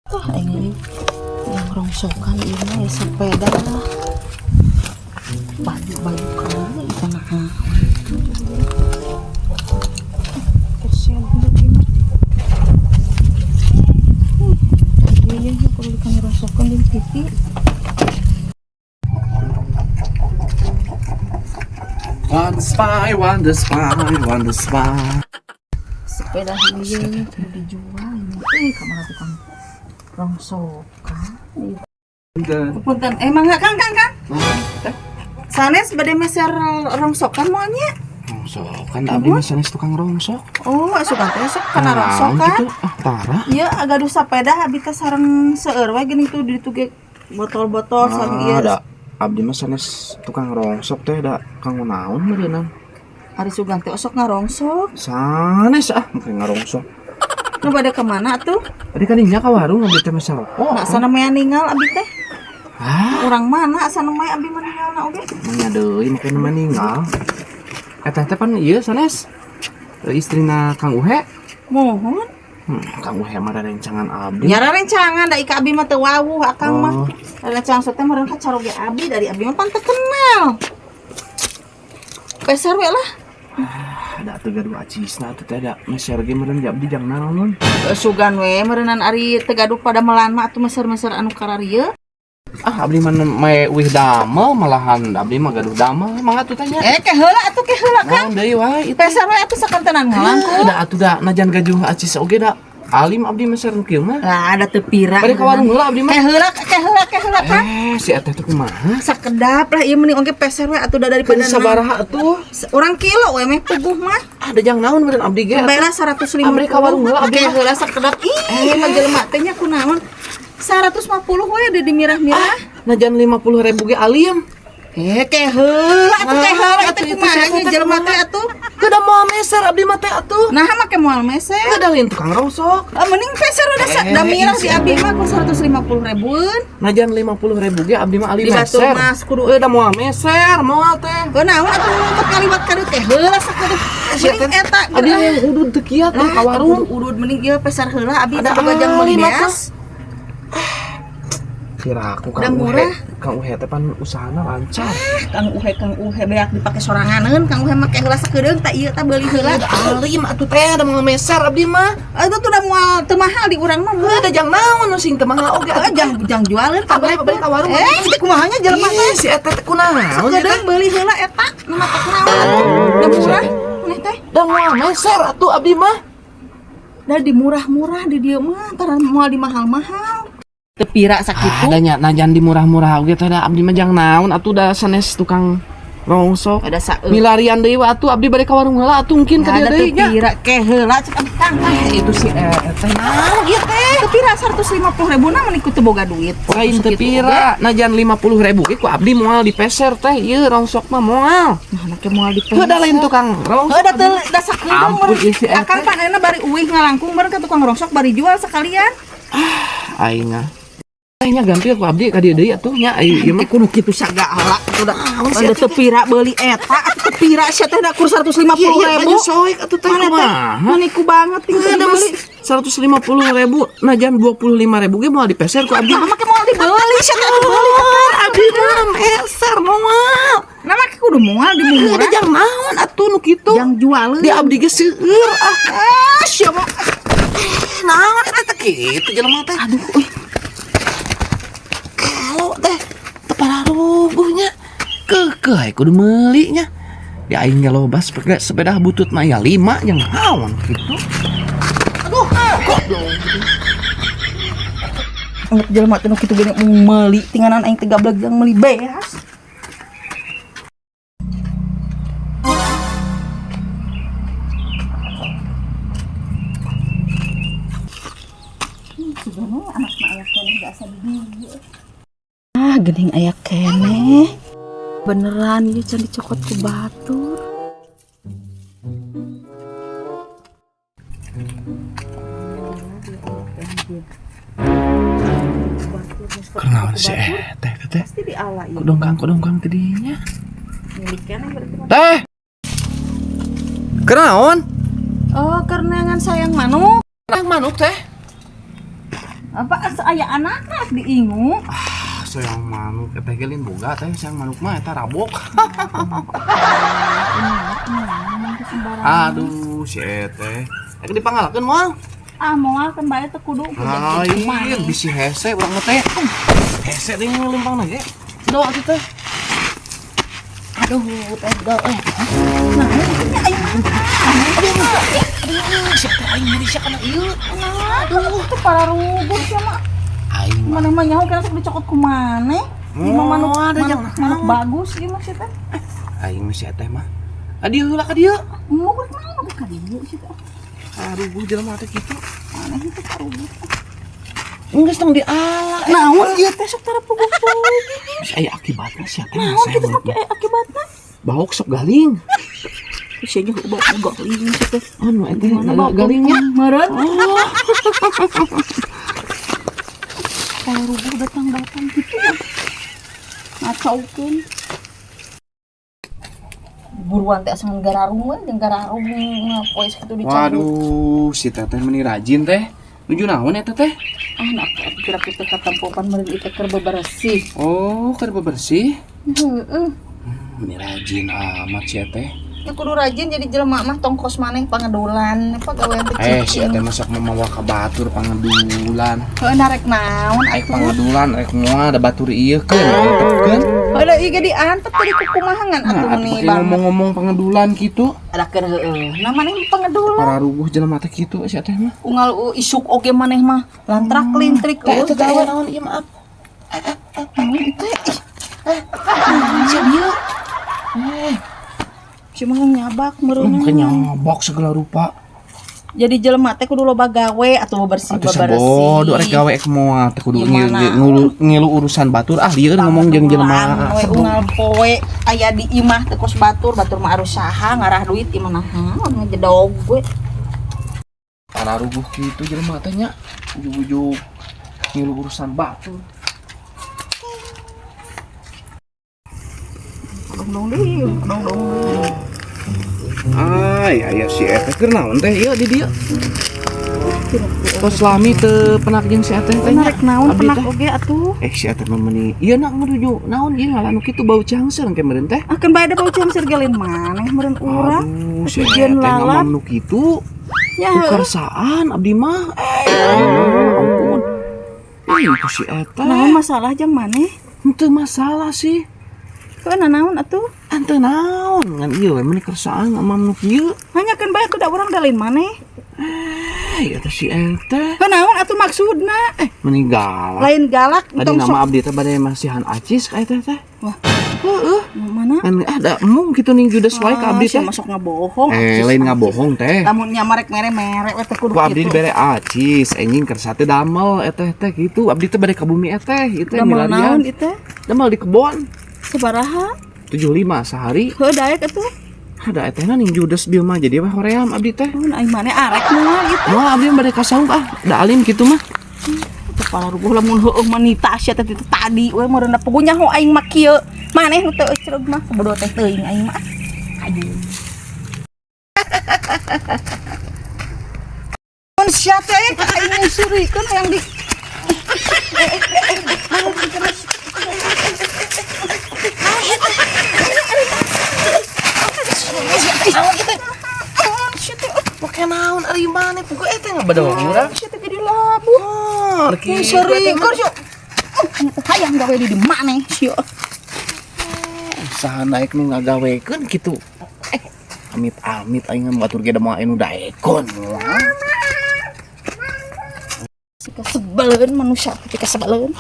Ah, ini yang rongsokan ini ya sepeda lah. Baju-baju kamu itu nah. Kasihan ini. Iya, iya, kalau ikan rongsokan di TV. One spy, one the spy, one the spy. Sepeda ini kudu dijual ini. Kamana tukang rongsokan? Punten. Punten, mangga, Kang, Kang, Kang. Sanes bade meser rongsokan moal nya? Rongsokan, abdi mah sanes tukang rongsok. Oh, asupan teh sok kana Naon rongsokan. gitu? Ah, tara. Iya, gaduh sepeda abi teh sareng seueur we geuning tuh di ditu ge botol-botol sareng ieu. Ah, da abdi mah sanes tukang rongsok teh, da kanggo naon meureunang? Ari sugan teh osok ngarongsok. Sanes ah, make ngarongsok. Nu bade ka mana tuh? Tadi kan dinya ka warung abdi teh meser rokok. Nah, sana mah ninggal abi teh. Ah, Urang mana sana mah abi mah ninggalna oge. Nya deui make nu meninggal. Eta teh pan ieu sanes. Istrina Kang Uhe. Mohon. Kang Uhe mah rencangan abdi. Nyara rencangan da ika abi mah teu wawuh akang mah. Oh. Rencang teh meureun ka caroge abi, dari abi mah pan teu kenal. Peser we lah. Ada teu gaduh acisna teh teh, da meser ge meureun di abdi jang naon. Sugan we meureunnan ari teu gaduh pada melan mah atuh meser-meser anu kararieu. Ah, abdi mah mae uih damel, malahan abdi mah gaduh damel, mangga atuh tanya. Ke heula atuh, ke heula, Kang. Naon deui wae itu. Peser we atuh sakantenan ngalangkung. Da atuh da najan gajuh acis oge da alim abdi meser nu kieu mah. Lah, ada teu pira. Bade ka warung heula abdi mah. Ke heula, ke heula, ke heula, Kang. Si eta teh kumaha? Sakedap lah ieu mending oge peser we atuh da daripada Kan sabaraha atuh? Urang kilo we meh puguh mah. Ada jang naon meureun abdi ge? Bela 150. Abdi ka warung heula abdi Ke mah. heula sakedap. Ih, mah jelema teh nya kunaon? 150 we ada di mirah-mirah. Najan 50.000 ge alim. Ke heula atuh, ke heula Ah, atuh atuh itu kumaha siapa nya teh jelema kumaha? teh atuh. Teu da moal meser abdi mah teh atuh. Nah, make moal meser. Teu da lain tukang rongsok. Ah, mending peser udah da mirah di abdi mah ku 150 ribuan. Najan 50.000 ge abdi mah alim Di batur meser. mas kudu Da moal meser, moal teh. Kunaon atuh ngumpet kaliwat kadu teh heula sakedap. Mending eta Abdi yang udud teu kieu teh ka warung. Udud mending ieu peser heula abi Ada teh boga jang meuli alim atuh. beas. Kira aku Udah Kang Uhe, murah. Kang Uhe teh pan usahana lancar. Kang Uhe, Kang Uhe beak dipake soranganeun, Kang Uhe make heula sakedeung tak ieu tah beuli heula. Alim atuh teh da moal meser abdi mah. Itu tuh udah moal teu mahal di urang mah murah. Da jang naon nu sing teu mahal oge Eh, atuh. jang jang jualeun Ah, balik balik ka warung. Itu kumaha nya jelema teh? Ih, si eta teh kunaon ieu teh? Sakedeung beuli heula eta, nu mata kunaon atuh. Da murah maneh teh. Da moal meser atuh abdi mah. Da di murah-murah di dieu mah, tara moal di mahal-mahal. Teu pira sakitu. Ada nya najan di murah-murah oge teh da abdi mah jang naon atuh da sanes tukang rongsok. Ada saeur. Milarian deui we atuh abdi bade ka warung heula atuh mungkin ka dieu Ada deui teu nya. pira ke heula cek abdi Kang, Kang. Itu si eta teh naon ieu teh? Teu pira 150 ribu na meni ku teu boga duit. Lain teu Sakitu oge. pira, najan 50.000 ge ku abdi moal dipeser teh ieu rongsok mah moal. Nah, make moal dipeser. Heuh da lain tukang rongsok. Heuh da teu da sakedeung Ampun, meureun. ih, si eta. Akang pan ayeuna bari uih ngalangkung meureun ka tukang rongsok bari jual sekalian. Aing ah. Aing nya ganti ku abdi ka dieu deui atuh nya ieu mah. Kudu kitu sagala atuh da. si Ada eta teu pira beuli eta, atuh teu pira sia teh da kur 150 Iya, iya, ribu. baju soek atuh teh Mana teh? kumaha? Maniku banget tinggal Ada dibeli. 150.000 najan 25.000 ge moal dipeser ku abdi. Nah, make moal dibeli sia teh atuh beuli. Abdi mah meser moal. Nah, make kudu moal di Ada murah. jang naon atuh nu kitu? Jang jualeun. Di abdi ge seueur ah. Ah, sia mah. Naon eta teh kitu jelema teh. Aduh, euy. Kalau teh teu pararuguhnya keukeuh aya kudu meuli nya. Di aing ge loba sepeda, sepeda butut mah ya 5 yang naon kitu. Aduh, goblok. Anggap jelema teh nu kitu geuning meuli tinganan aing teh gablek jang meuli beas. Ah, geuning aya keneh. Beneran ieu can dicokot ku batur. Kunaon si teh teh? Pasti diala ieu. Kudongkang kudongkang tidinya. Milik keneh berarti mah. Teh. Kunaon? Oh, kerenangan sayang manuk. Sayang manuk teh. Apa asa aya anak diingu? Ah, soyang manuk eta ge lain boga teh, soyang manuk mah eta rabok. Aduh, si eteh. Rek dipangalakeun moal? Ah, moal kan bae teh kudu Lain bisi hese urang mah teh. Hese teh lempangna ge. Do atuh teh. Aduh, teh do eh. Nah, aing Aduh, si teh aing nyeri sia kana ieu. aduh, teh pararuguh sia mah. Aing mah Maneh mah nyaho kira sok dicokot ku maneh. Ieu mah manuk ada manuk, jangan manuk bagus ieu mah sia teh. Aing mah si teh mah. Adi heula ka dieu. Mau naon ka dieu sia teh. Aduh, jelema teh kitu. Maneh itu paruguh. Enggeus tong diala. Naon ieu teh sok tara puguh-puguh. Bisa aya akibatna sia teh. Naon kitu make aya akibatna? Baok sok galing. Sia nya bau galing sia teh. Anu eta Mana bau galingnya. Meureun. Oh. Paruguh datang-datang gitu. Ngacaukeun. Buruan teh asa gararung we jeung gararung poe sakitu dicabut. Waduh, si teteh meni rajin teh. Nuju naon eta teh? Ah, nah, kira kita katempokan meureun ieu teh keur beberesih. Oh, keur bebersih. Heeh. Meni rajin amat si teh. Ya kudu rajin jadi jelema mah tong kos maneh pangedulan apa gawean teh Eh, si teh mah sok mamawa ka batur pangedulan. Heuh narek naon Aik atuh. pangedulan rek moal da batur ieu keun, antepkeun. Heuh da ieu ge diantep tadi kukumaha ngan Nah, atuh atuh meni pake banget. ngomong-ngomong pangedulan kitu. Ada keur heueuh. Nah maneh pangedulan. Pararuguh jelema teh kitu si teh mah. Unggal isuk oge maneh mah lantrak lintrik Teh eueuh eta teh gawe. naon ieu maaf. Naon teh? Ih, Sia dieu. Eh, si mah nyabak meureun. kenyabak segala rupa. Jadi jelema teh kudu loba gawe atuh bebersih Atuh bebersih. sabodo rek gawe ek moal teh kudu Gimana? ngilu urusan batur ah lieur ngomong jeung jelema. We unggal poe aya di imah teh kos batur, batur mah arus saha ngarah duit imah naon ngejedog we. Pararuguh kitu jelema teh nya ujug-ujug ngilu urusan batur. Dong deui, dong dong deui. Ay, aya si eta keur naon teh ieu di dieu? Tos lami teu penak jeung si eta teh nya. Rek naon Abdi penak teh. oge atuh. Eh, si eta mah meuni ieu nak menuju naon ieu ngalan kitu bau cangseung ke meureun teh. Akan bae da bau cangseur ge lain maneh meureun urang. Aduh, si Tujuan eta lalap. ngomong nu kitu. Ya heueuh. Kersaan abdi mah. Eh, ampun. Ih, ku si eta. Naon masalah jeung maneh? Henteu masalah sih. Heueuh naon atuh? Henteu naon ngan ieu we meuni kersaan amam nu kieu. Hanyakeun bae atuh da urang da lain maneh. Eh, eta si eta. Heuh naon atuh maksudna? Eh, meuni galak. Lain galak Tadi entong sok. nama abdi teh bade masihan acis ka eta teh. Wah, Heeh. mana? Kan ada emung kitu ning judes wae ka abdi Ah, sia teh. masuk ngabohong. Eh, acis, lain acis. ngabohong teh. Lamun nya marek mere-mere we teh kudu Ku abdi kitu. dibere acis, anjing kersa teh damel eta teh gitu. Abdi teh bade ka bumi eteh, ieu teh Damel naon milarian. ieu teh? Damel di kebon. Sabaraha? 75 sehari. Heuh daek atuh. Ada etehna ning judes bieu mah jadi we hoream abdi teh. Naon ai maneh arek moal ieu teh. Moal abdi mah bade ka saung ah, da alim kitu mah. Teu pararuguh lamun heueuh mah nita sia teh tadi we meureun da puguh nyaho aing mah kieu. Maneh nu teu ecreug mah bodoh teh teuing aing mah. Aduh. Mun sia teh aing musurikeun hayang di Pake naon ari maneh puguh eta ngabadol urang. Sia teh jadi labuh. Oh, Musurikeun sia. Hayang gawe di maneh sia. Saha naik nu ngagawekeun kitu. Eh, amit-amit aing mah batur ge da moal anu daekon. Sika sebeleun manusia ketika sebeleun.